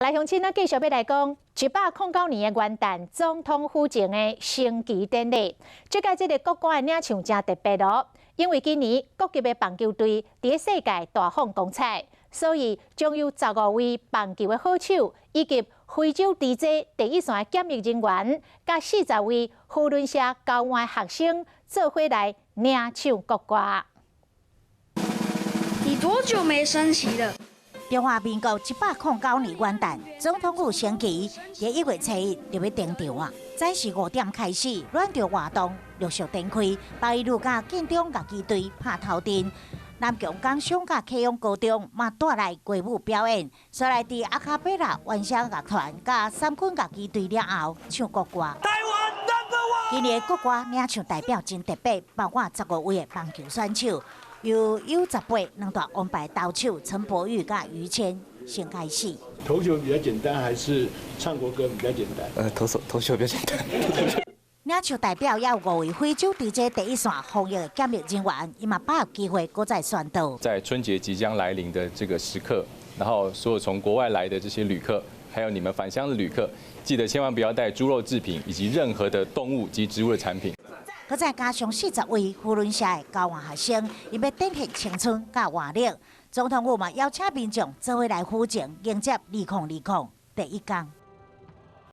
來，鄉親，咱繼續欲來講109年的元旦，總統府前的升旗典禮。這屆這個國歌的領唱誠特別哦，因為今年國級的棒球隊佇世界大放光彩，所以將有15位棒球的好手，以及非洲 DJ 第一線的檢疫人員，佮40位扶輪社交換學生做伙來領唱國歌。你多久沒升旗了？中華民國109年元旦，總統府升旗，佇1月初1就欲登場啊！早時5點開始，暖場活動陸續展開，白玉佮建中樂器隊拍頭陣，南芎工商佮啟用高中嘛帶來歌舞表演，煞來佇阿卡貝拉原聲樂團佮三軍樂器隊了後，唱國歌。台灣 number one。今年國歌領唱代表真特別，包括15位的棒球選手。由 U18兩大王牌投手陳柏宇佮於謙先開始。投球比較簡單，還是唱國歌比較簡單？投球比較簡單。領唱代表也有五位非洲 DJ 第一線防疫的檢疫人員，伊嘛把握機會，閣再宣導。在春節即將來臨的這個時刻，然後所有從國外來的這些旅客，還有你們返鄉的旅客，記得千萬不要帶豬肉製品以及任何的動物及植物的產品。閣再加上40位扶輪社的交換學生，伊欲展現青春佮活力。總統府嘛邀請民眾做伙來府前迎接2020第一工。